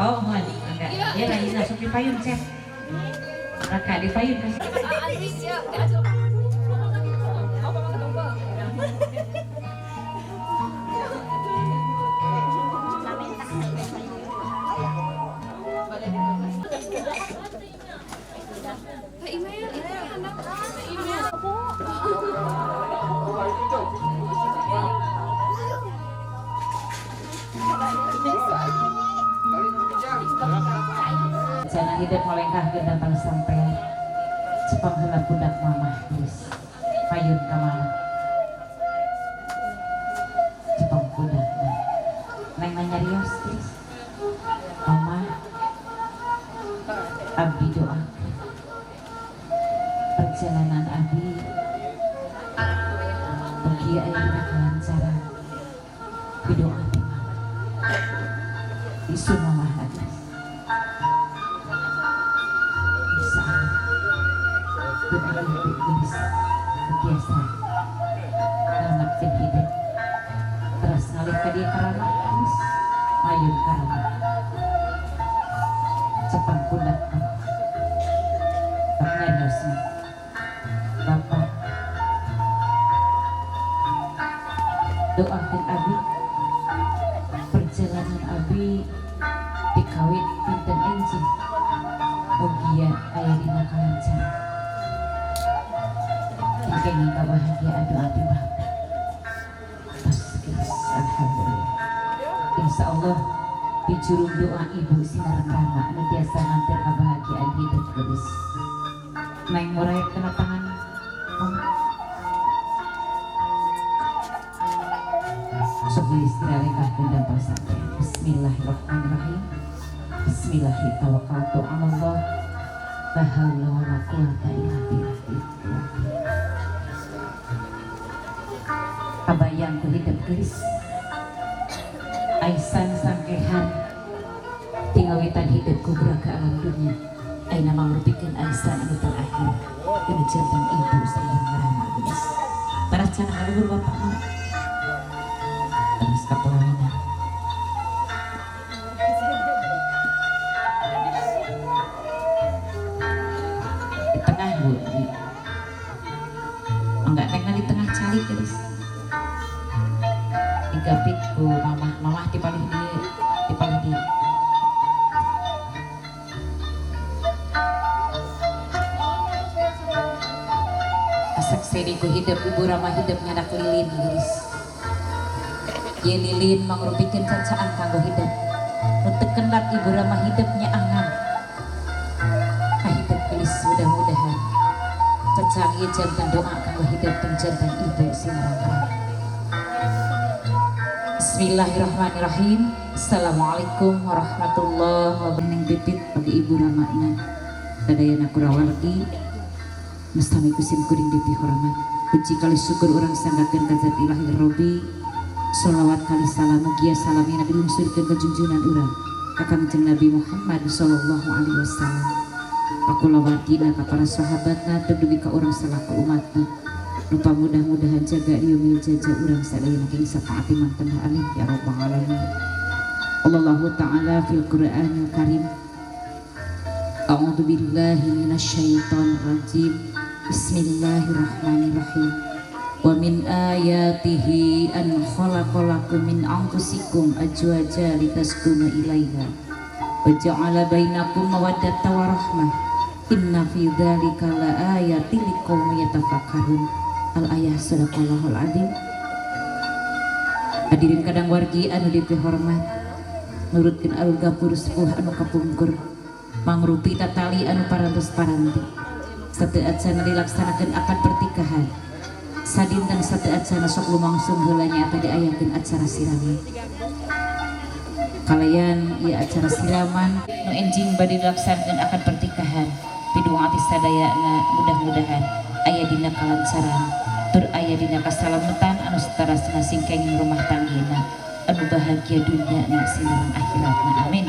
Oh, mohon enggak. Ya lagi masuk di payun, Chef. Raka di payun kasih. Jana hidup melengkah datang sampai cepang heula budak mamah geus payun ka mama. Cepang budak. Neng nanya rios geus. Mama, abdi doa perjalanan abdi mugia aya dina kelancaran. Doa ti mama. Isu mamah geus. Bisa geus biasa ngalamatkeun hidup. Terus ngalih ka dieu karama geus mayun karama. Cepang pundak nyariosna. Bapak, doakeun abi perjalanan abi dikawit dinten enjing mugia aya dina kalancaran. Kenging kabahagiaan doa ti Bapak. Tos geus, alhamdulillah. Insyaallah dijurung doa ibu sinareng rama anu tiasa nganter kabahagiaan hidup geus. Neng murayat kena tangan mama. Sok geus diralengkahkeun dampal sampean. Bismillahirrahmanirrahim. Bismillahirrahmanirrahim. Allah. La haula wala quwata illa billah. Kabayang ku hidup geus. Aisan sangkehan tingawitan hidup ku gerak ke alam dunia. Aina mangrupikeun aisan anu terakhir. Dina jantan ibu sareng rama geus. Teras cenah kaluhur bapak mah. Terus ka pelaminan. Di tengah bu. Enggak neng di tengah cari geus. Digapit ku mamah, mamah di palih dieu, di palih dieu. Asak seri ku hidup ibu rama hidup nyadak lilin geus. Ye lilin mangrupikeun cacaan kanggo hidup. Nu teu kendat ibu rama hidup nyaangan. Kahidup geus mudah-mudahan cacaan ieu jantan doa kanggo hidup teng jantan ibu sinareng rama. Bismillahirrahmanirrahim. Assalamualaikum warahmatullahi wabarakatuh. Ning pipit bagi ibu ramana sadayana kurawargi mustami kusim kuring dipihormat. Puji kali syukur urang sanggakeun ka zat ilahi Robbi. Sholawat kali salam mugia salamina dilungsurkeun ka junjunan urang ka Kangjeng Nabi Muhammad sallallahu alaihi wasallam. Pakulawargina ka para sahabatna dugi ka urang salaku umatna. Lupa mudah-mudahan jaga riumil jaja urang sadayana king syafaati mangtengah amin ya rabbal alamin. Allahu ta'ala fil Qur'anil Karim. A'udzu billahi minasyaitonir rajim. Bismillahirrahmanirrahim. Wa min ayatihi an khalaqalakum min anfusikum azwaja litaskunu ilaiha wa ja'ala bainakum mawaddatan wa rahmah. Inna fi dzalika laayatin liqaumin yatafakkarun. Al-ayah sadaqallahul azim. Hadirin kadang wargi anu dipihormat, nurutkeun alur gapur sepuh anu kapungkur mangrupi tatali anu parantos paranti. Sateu acana dilaksanakeun akad pertikahan. Sadinten sateu acana sok lumangsung heula nyaeta diayakeun acara siraman. Kalayan ieu acara siraman nu enjing bade dilaksanakeun akad pertikahan. Piduang ati sadayana mudah-mudahan aya dina kalancaran tur aya dina kasalametan anu satarasna singkenging rumah tanggina anu bahagia dunia na sinareng akhiratna amin.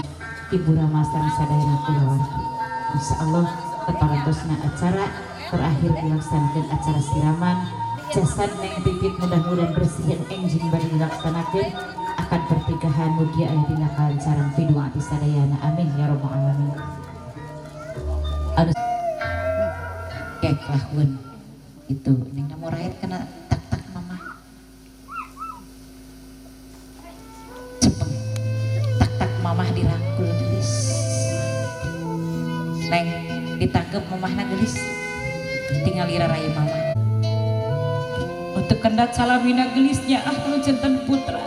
Ibu Rama sareng sadayana kulawargi. Insyaallah teparantosna acara terakhir dilaksanakeun acara siraman Jasad Neng Pipit mudah-mudahan bersihin enjing bari dilaksanakeun akad pernikahan, mugia aya dina kalancaran piduang ati sadayana, amin ya rabbal alamin. Anu kek lahun itu Neng murahit kena tak-tak mama cepeng tak-tak mamah dirangkul gelis. Neng ditangkep mamahna gelis, tinggal irarai mama untuk kendat salamina gelisnya. Ah, nu janten putra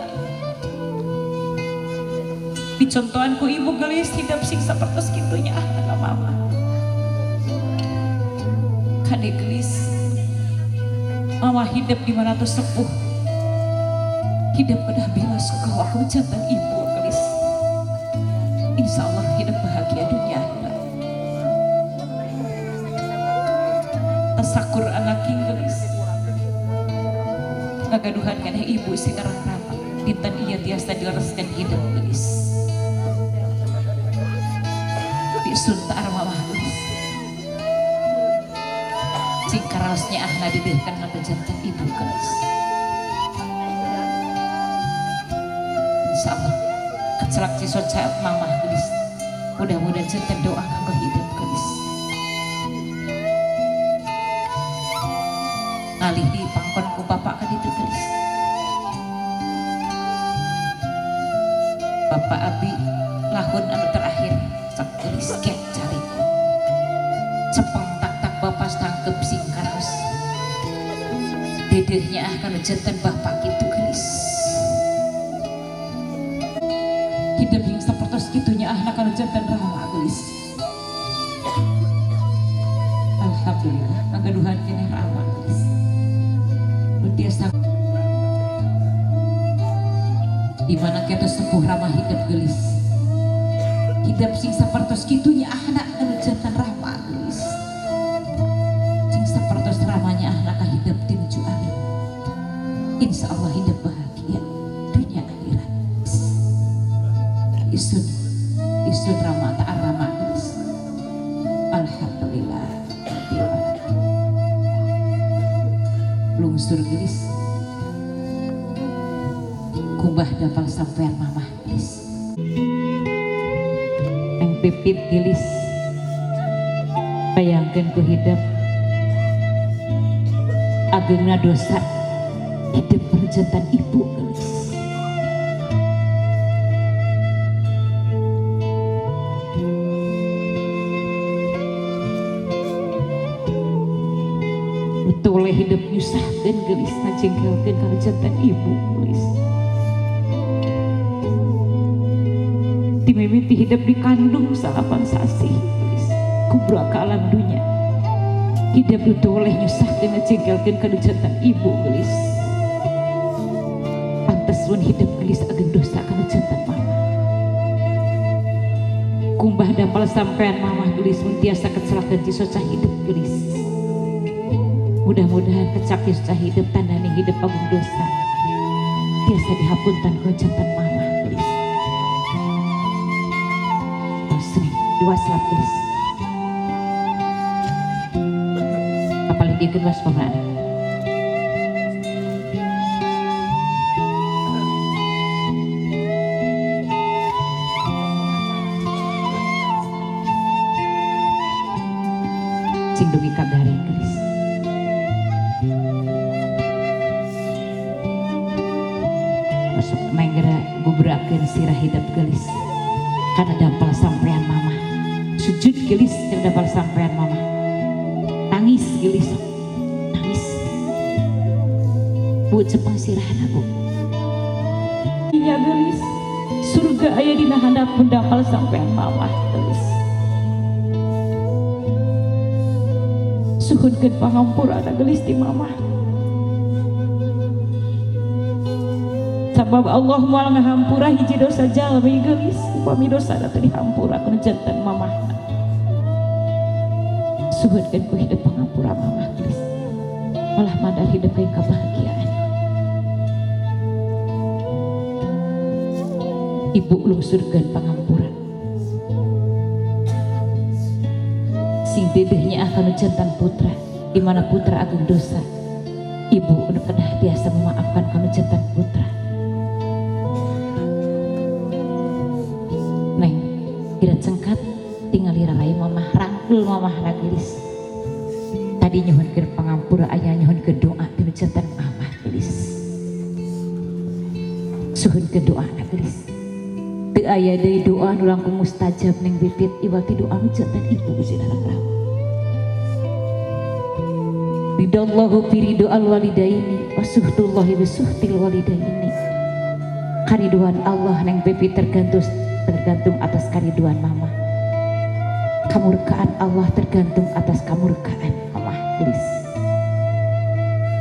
dicontohan ku ibu gelis, hidup sing sapertos kitunya. Ah, ka mama kade gelis, mama hidup di mana tuh sepuh hidup kedah bela sungkawa aku janten ibu gelis. Insya Allah hidup bahagia dunia akhirat. Tasakur anak gelis, ngagaduhan keneh ibu sinarang rama dinten ieu tiasa dilereskeun hidup gelis. Isun ta'ar mamah gelis, sing karaosnya ahna didehkan kana janten ibu gelis. Insyaallah kecelak cisoca mamah gelis, mudah-mudahan janten doa kanggo hidup gelis. Ngalih di pangkon ku bapak kan itu gelis. Bapak abi lahun anu terakhir sak gelis kek cari cepeng tak-tak bapak tangkep sing karaos dedehnya ah kanu janten bapak kitu gelis. Hidup yang sapertos kitunya ah kanu janten rama gelis. Alhamdulillah kagaduhan keneh rama gelis. Biasa di mana kita sepuh ramah hidup gelis, hidup sing sapertos kitunya ahna kanu janten rahma gelis. Sing sapertos ramanya ahna ka hidup tinuju alim, insya Allah hidup bahagia dunia akhirat. Isun isun ramah ta'ar ramah gelis. Alhamdulillah lungsur gelis kumbah dapal sampean mamah gelis. Neng Pipit gelis, bayangkeun ku hidup agengna dosa hidup perjantan ibu gelis. Toleh hidup nyusahkeun gelis, ngajengkelkeun kana jantan ibu gelis. Ti mimiti hidup dikandung salapan sasih gelis, kubra ka alam dunya hidup nu toleh nyusahkeun ngajengkelkeun kana jantan ibu gelis. Pantes mun hidup gelis ageng dosa kana jantan mama. Kumbah dapal sampean mamah gelis mun tiasa kecelakaan cisoca hidup gelis. Mudah-mudahan kecap cisoca hidup tandane hidup agung dosa tiasa dihapunten ku jantan mamah gelis. Tos nih diwaslap gelis. Kapalih diekeun waspada. Sing dugi ka garing gelis. Masuk menggera gubrakeun sirah hidup gelis kana dampal sampean mamah. Sujud gelis kana dampal sampean mamah. Nangis gelis, nangis. Bu cepeng sirahna bu. Nya gelis, surga aya dina handapun dampal sampean mamah gelis. Suhunkeun pangampurana gelis ti mamah. Sabab Allah moal ngahampura hiji dosa jalmi gelis, upami dosa teu dihampura ku janten mamahna. Suhunkeun ku hidup pangampura mamah gelis. Malah mandar hidup kayak kebahagiaan. Ibu lungsurkeun pangampura. Sing dedehnya akan jantan putra, di mana putra agung dosa. Ibu nu kedah tiasa memaafkan kanu jantan putra. Neng, kira cengkat tingali rarai mamah rangkul mamah gelis. Tadi nyuhunkeun pangampura aya nyuhunkeun doa tinu jantan mamah gelis. Suhunkeun doa gelis. Teu aya deui doa nu langkung mustajab ning pipit iwal ti doa nu jantan ibu sinareng rama. Ridallahu fi ridho al walidaini wa suhtullahi bi suhtil walidaini. Kariduan Allah neng pipi tergantung atas kariduan mama. Kamurkaan Allah tergantung atas kamurkaan mama gelis.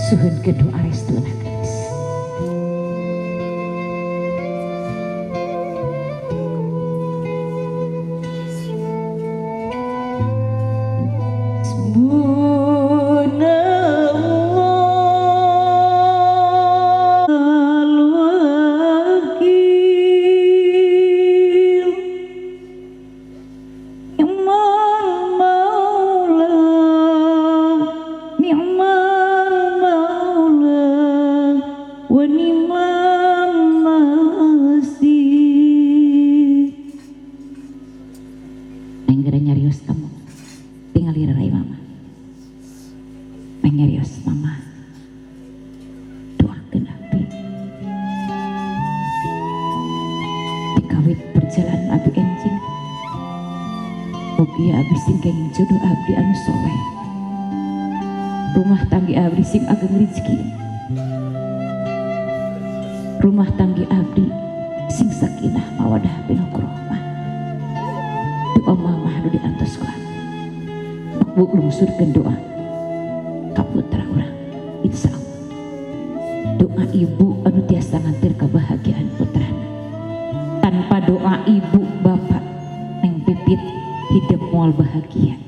Suhunkeun doa restuna gelis. Jodoh abdi anu soleh, rumah tanggi abdi sing ageng rezeki, rumah tanggi abdi sing sakinah mawadah pinuh rahmah. Doa mamah nu diantos ku abdi, makbul lungsurkeun doa ka putra urang insyaallah. Doa ibu anu tiasa nganter kebahagiaan putrana. Tanpa doa ibu bapak neng pipit hidup moal bahagia.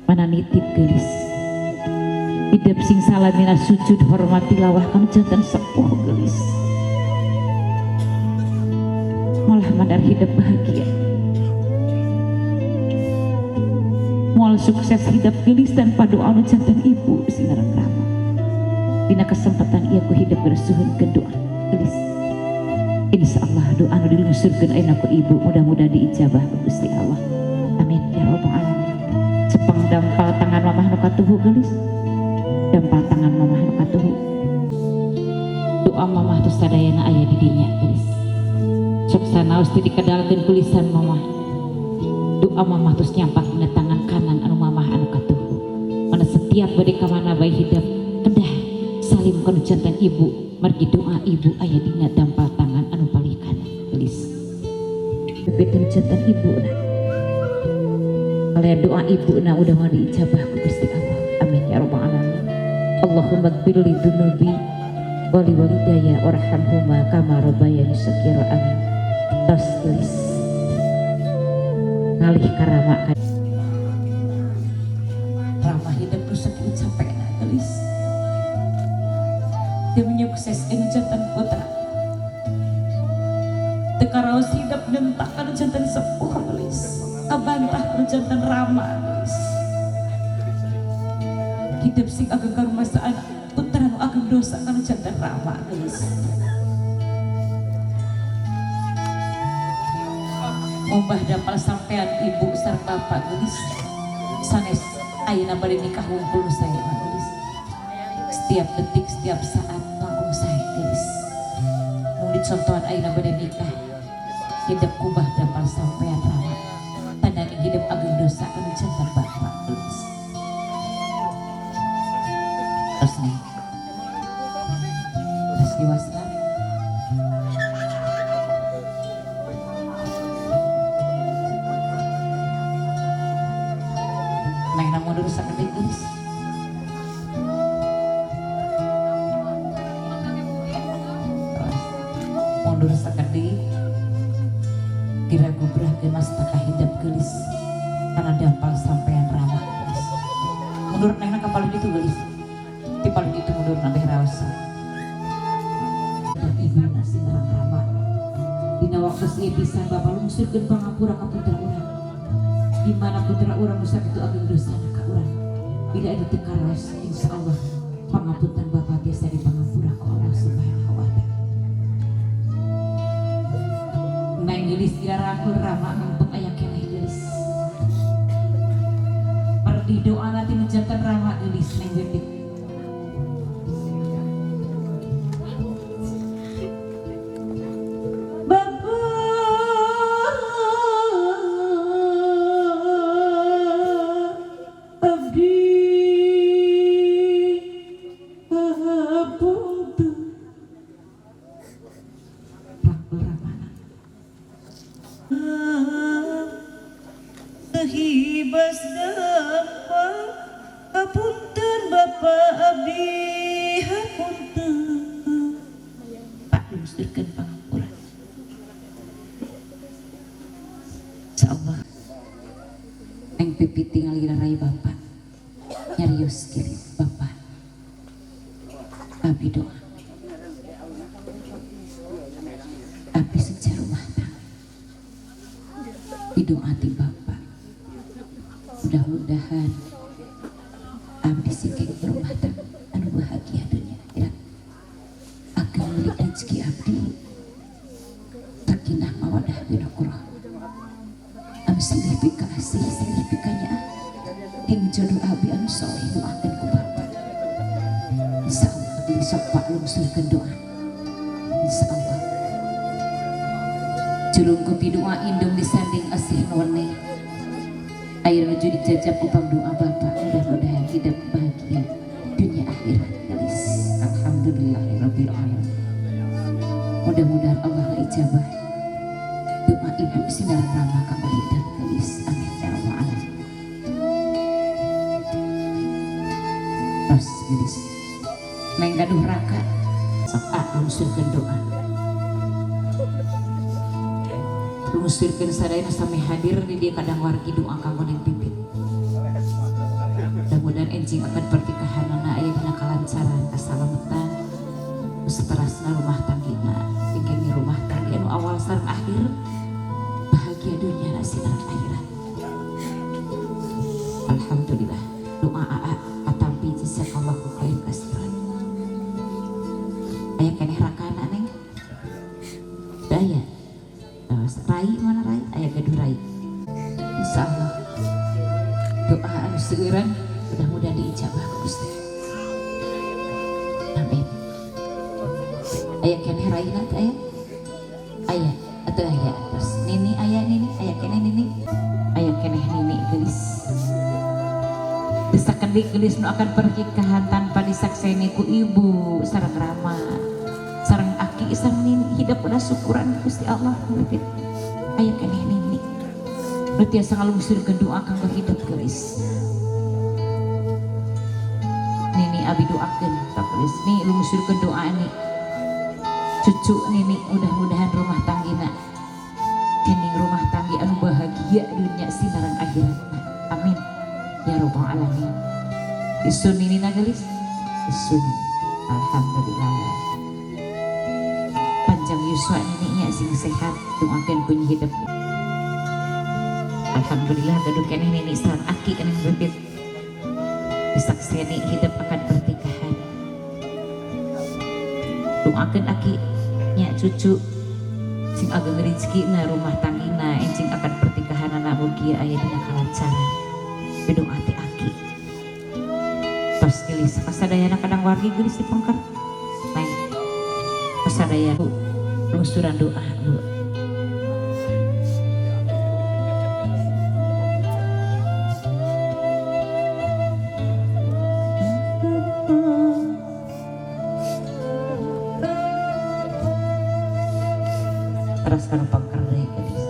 Mana nitip gelis hidup sing salamina sujud hormat tilawah kanu jantan sepuh gelis, malah mandar hidup bahagia, moal sukses hidup gelis tanpa doa nu jantan ibu sinareng rama. Dina kesempatan ieu ku hidup bersuhunkeun doa gelis. Insyaallah doa nu dilungsurkeun ayeuna ku ibu mudah-mudahan diijabah ku Gusti Allah. Amin ya rabbal alamin. Cepang dampal tangan mamah nu katuhu gelis, dampal tangan mamah nu katuhu. Doa mamah tu sadayana aya di dinya gelis. Sok sanaos teu dikedalkeun ku lisan mamah. Doa mamah tos nyampak dina tangan kanan anu mamah anu katuhu. Mana setiap bade ka mana bae hidup kedah salim kana jantan ibu, margi doa ibu aya dina dampal tangan anu palih kanan gelis. Pipiteun jantan ibu na. Kalian doa ibu na udah mau diijabah ku Gusti Allah. Amin ya rabbal alamin. Allahumma gfirli dzunubi wa li walidayya warhamhuma kama rabbayani shaghira. Amin. Tos gelis. Ngalih karama rama hidup nu sakitu capekna gelis. Dia menyukseskeun jantan putra. Teu karaos hidup nentak anu jantan sepuh gelis. Kabantah anu jantan rama gelis. Hidup sing ageng karumasaan putra nu ageng dosa kanu jantan rama gelis. Mubah dampal sampean ibu sareng bapak gelis. Sanes ayeuna bade nikah wungkul saya mah gelis. Setiap detik setiap saat langkung sae gelis. Mung dicontohan ayeuna bade nikah hidup kubah dampal sampean rama. Tandani hidup ageng dosa kanu jantan bapak gelis. Terus nih, terus diwasna. Neng namun mundur sakedik gelis. Mundur sakedik. Kira gubrah gemas taka hidup gelis. Karena dampal sampean rama gelis. Mundur neng ka paling itu gelis. Di paling itu mundur nambah raos. Dan ibu nasi terang rama. Dina waktu ieu pisan bapak lungsurkeun pangapura ka putra urang. Di mana putra urang nu sakitu ageng dosana ka urang. Bila ada teu karaos insyaallah Pangapunten Bapak tiasa dipangampura ku Allah Subhanahu wa taala. Neng geulis dirarangkul Rama mumpung aya keneh geulis. Perdi doa nanti menjantan Rama geulis neng Bibit. Bapak abdi hapunten. Rangkul Ramana. Hibas dampa hapunten Bapak abdi hapunten. Pak lungsurkeun pangampura. Insyaallah Neng Pipit tinggal rai Bapak nyarios kieu Bapak abdi doa abdi seja rumah tangga didoa ti Bapak mudah-mudahan abdi singkeng rumah tangga anu bahagia dunia akhirat akan milik rezeki abdi sakinah mawadah warohmah anu silih pika asih silih pikanyaah hing jodoh abdi anu soleh doakeun ku Bapak. Insyaallah abdi sok Pak lungsurkeun doa insyaallah julung ku pidoa indung disanding asih nuwene air nuju dijajab ku pangdoa Bapak mudah-mudahan hidup bahagia dunia akhirat gelis. Alhamdulillahirabbil alamin. Mudah-mudahan Allah ijabah doa ibu sinar Rama kanggo hidup gelis. Amin ya rabbal alamin. Tos gelis neng gaduh raka sok lungsurkeun doa lungsurkeun sadayana sami hadir di dieu kadang wargi doa kanggo Neng Pipit. Mudah-mudahan enjing akan pernikahanana aya dina kalancaran kasalametan saterasna rumah tanggina ingkang rumah tangga anu awal sareng akhir bahagia dunia dan sinar akhirat. Alhamdulillah doa aa katampi jazakallahu khairan kasiran. Aya keneh rakana Neng daya rai mana rai aya gaduh rai. Insyaallah doa anu seueuran mudah-mudahan diijabah ku Gusti. Amin. Aya keneh raina teh aya? Aya atuh aya terus nini aya nini aya keneh nini aya keneh nini geulis. Desakan di geulis nu akan pernikahan tanpa disakseni ku ibu sareng Rama sareng aki sareng nini hidup udah syukuran Gusti Allah Pipit. Aya keneh nini nu tiasa ngalungsurkeun doa kanggo hidup geulis. Nini abi doakeun tok geulis ni lungsurkeun doa ni cucu nini mudah-mudahan rumah tanggina kening rumah tanggi anu bahagia dunia sinaran akhirat. Amin ya rabbal alamin. Isun nini na geulis isun. Alhamdulillah panjang yuswa nininya sing sehat doakeun ku hidup. Alhamdulillah gaduh keneh nini sareng aki keneh Bibit disakseni hidup akan pernikahan. Doakeun aki nya cucu sing ageng rezekina rumah tanggina enjing akan pernikahanana mugia aya dina kalancaran. Doa ti aki tos geulis kasadayana kadang wargi geulis dipengker neng kasadayana lungsuran doa Bu. Terus kan pengker deui geulis.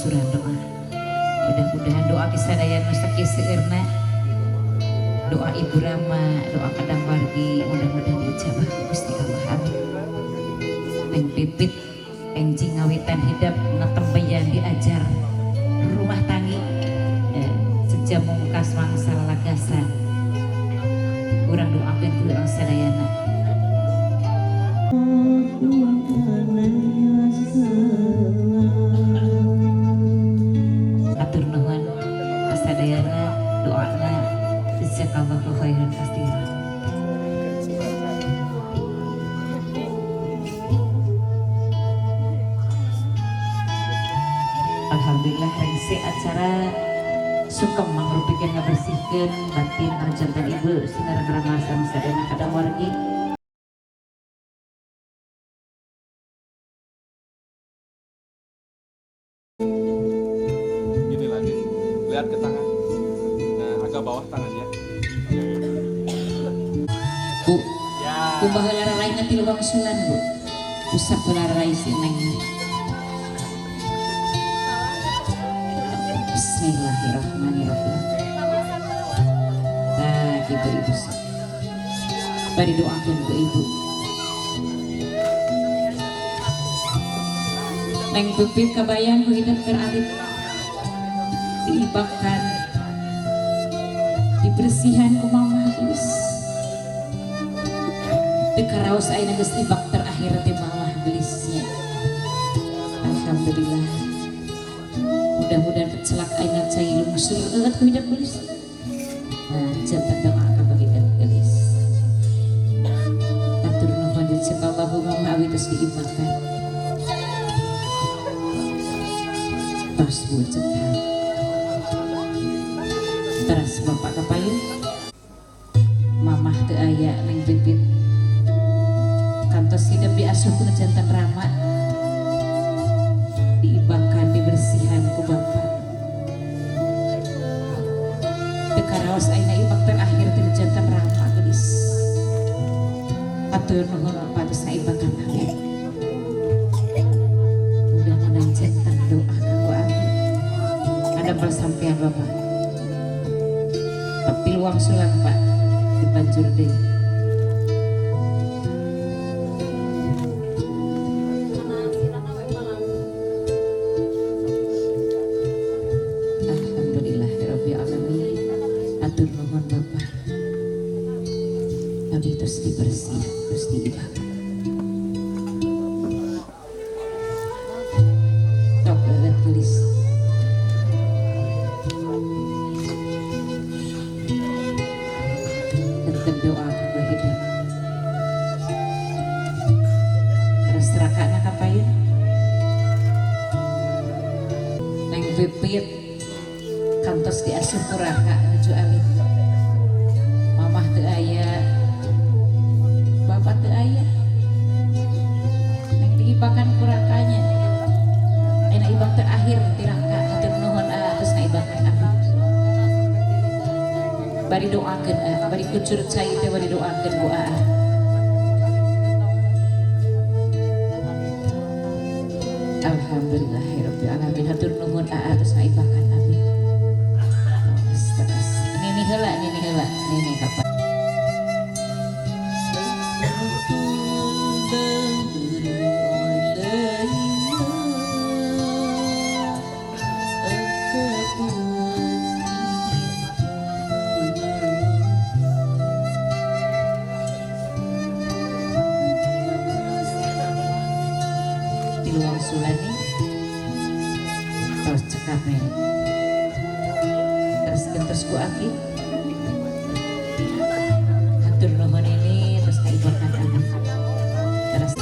lungsuran doa. Mudah-mudahan doa kisadaya nu sakieu seueurna, doa Ibu Rama, doa kadang wargi, mudah-mudahan diijabah ku Gusti Allah. Amin. Neng Pipit enjing ngawitan hidap netembeyan diajar rumah tangi sejam mungkas mangsa lagasan. Urang doakeun ku urang sadayana. Atur nuhun kasadayana doana, jazakallahu khairan katsiran. Alhamdulillah rengse acara sungkem mangrupikeun ngabersihkeun batin jantan ibu sinareng rama sareng sadayana kadang wargi. Gini lagi, lihat ke tangan. Nah, agak bawah tangannya. Oke. Bu, Ya. kumaha laraina tilu wangsulan, Bu? Usap lararai si Neng. Bismillahirrahmanirrahim. Nah, gitu ibu. Bari doakeun ku ibu. Neng Pipit kabayang ku hidup keur alit. Diibakan, dibersihan ku mamah geus. Teu karaos ayeuna geus ibak terakhir teh mamah gelisnya. Alhamdulillah. Mudah-mudahan kecelak ayeuna cai lungsur eueut ku hidup gelis. Nah, jantan doa ka bagikan gelis. Atur nuhun jazakallahu mama abi tos diibakan. Tos bu cekap. Teras bapak kapayun. Mamah teu aya Neng Pipit. Kantos hidup diasuh ku jantan rama. Diibakan dibersihan ku bapak. Teu karaos ayeuna ibak terakhir teh jantan rama gelis. Atur nuhun bapak tos ngaibakan abi. Mudah-mudahan jantan doa kanggo abi. Ada persampean bapak. Tapi luang sulan pak dibanjur deui. Alhamdulillahirabbil alamin. Atur nuhun bapak. Abi terus dibersihan, terus diibakan. Tok leuleut gelis. Tetep doa kanggo hidup. Terus rakana kapayun. Neng Pipit kantos diasuh ku raka nuju alit. Mamah teu aya, bapak teu aya. Neng diibakan ku rakanya. Ayeuna ibak terakhir ti raka, hatur nuhun tos ngaibakan abdi. Bari doakeun bari kucur cai teh bari doakeun ku aa. Alhamdulillahirabbil alamin. Hatur nuhun aa tos ngaibakan abdi. Terus terus. Nini heula, nini heula, nini kapan. Di luar sulani terus cekap nih terus gentos ku aki hatur nuhun ini terus kaibakan abi terus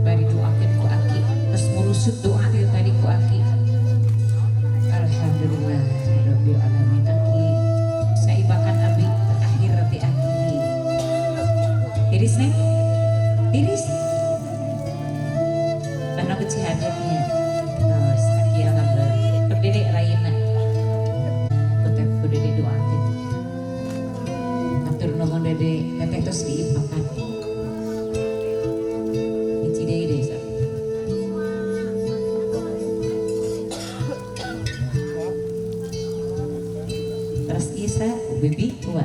bari doakeun ku aki terus murusut doa itu tadi ku aki. Alhamdulillah rabbil alamin aki saibakan abi terakhir ti aki. Tiris neng, tiris. Karena kecihannya terus aki alhamdulillah. Tok dede rayina. Kutep ku dede doakeun. Atur nuhun dede, teteh tos diibakan. Bibi ua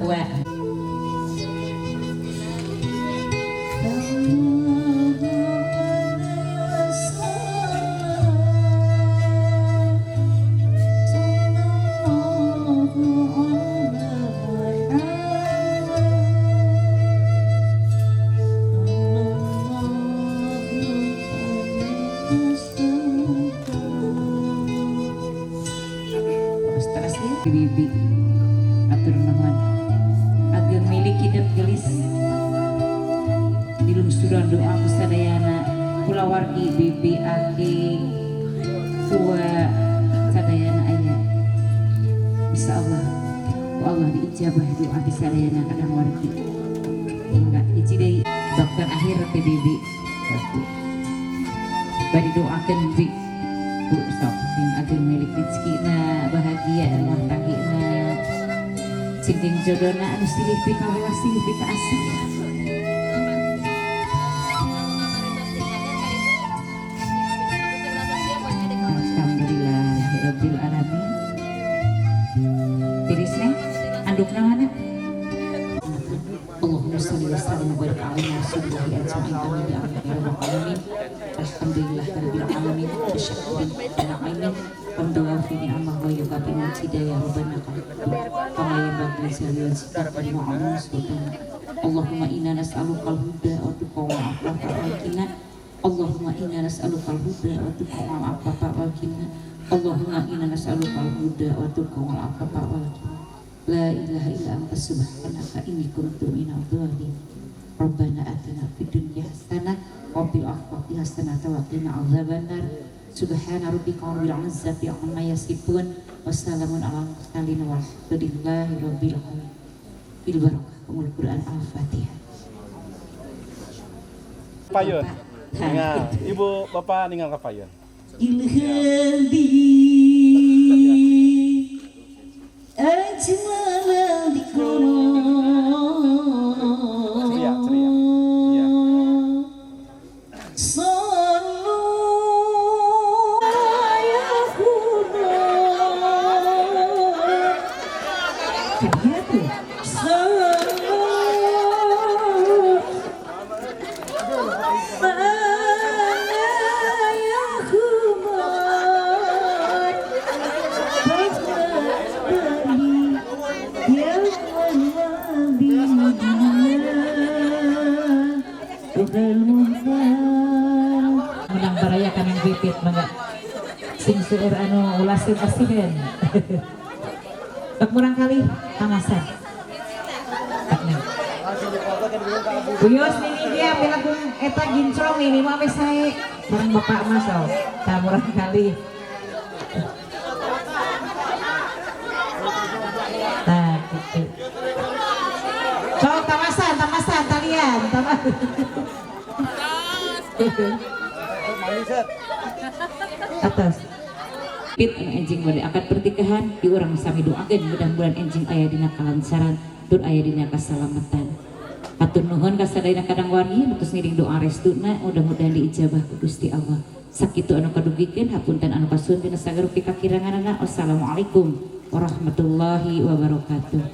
ua. Bibi atur nuhun ageng milik hidup gelis dilungsuran doa sadayana kulawargi bibi aki ua sadayana aya insyaallah ku Allah diijabah doa sadayana kadang wargi enggak hiji deui dokter akhir teh bibi bari doakeun bi Bu sok sing ageng milik rezekina bahagia rumah tanggina sing jeung jodona anu silih pikawelas silih pikaasih. Alhamdulillahirabbil alamin. Tiris neh andukna mana? Allahumma shalli wa sallim wa barik ala rasulillah ajma'in amin ya rabbal alamin. Alhamdulillahirabbil alamin syukrin alamin hamdan fi ni'amah wa yukafi min hidayah rabbana kama yanbaghi li sultana. Allahumma inna nas'aluka al-huda wa tuqa wal afafa wal ghina. Allahumma inna nas'aluka al-huda wa tuqa wal afafa wal ghina. Allahumma inna nas'aluka al-huda wa tuqa wal afafa wal ghina. La ilaha illa anta subhanaka inni kuntu minadh dhalimin. Rabbana atina fid dunya hasanah wa fil akhirati hasanah wa qina adzabannar. Subhana rabbika rabbil izzati amma yasifun wassalamun alal mursalin walhamdulillahi rabbil alamin. Bil barakah umul Quran al-Fatihah. Payun. Ningal, Ibu Bapak ningal ka payun. Ilhadi ajmala dikro. Ceria, ceria. Iya. Sallu ya huda. Sallu ya humar. Menang baraya kanang pipit mangga sing seueur anu ulasin asihan. Bak murang kali tamasan. Buyos nini dia pilakung eta gincrong ini mah wis sae bareng bapak mah sok. Tah murang kali. Tah gitu. Sok tamasan, tamasan talian, tamasan. Atas. Pit anu enjing bade akad pernikahan di urang sami doakeun mudah-mudahan enjing aya dina kalancaran tur aya dina kasalamatan. Hatur nuhun ka sadayana kadang wargi nu tos ngiring doa restuna mudah-mudahan diijabah ku Gusti Allah. Sakitu anu kadugikeun hapunten anu kasuhun dina sagara kakiranganana. Wassalamualaikum warahmatullahi wabarakatuh.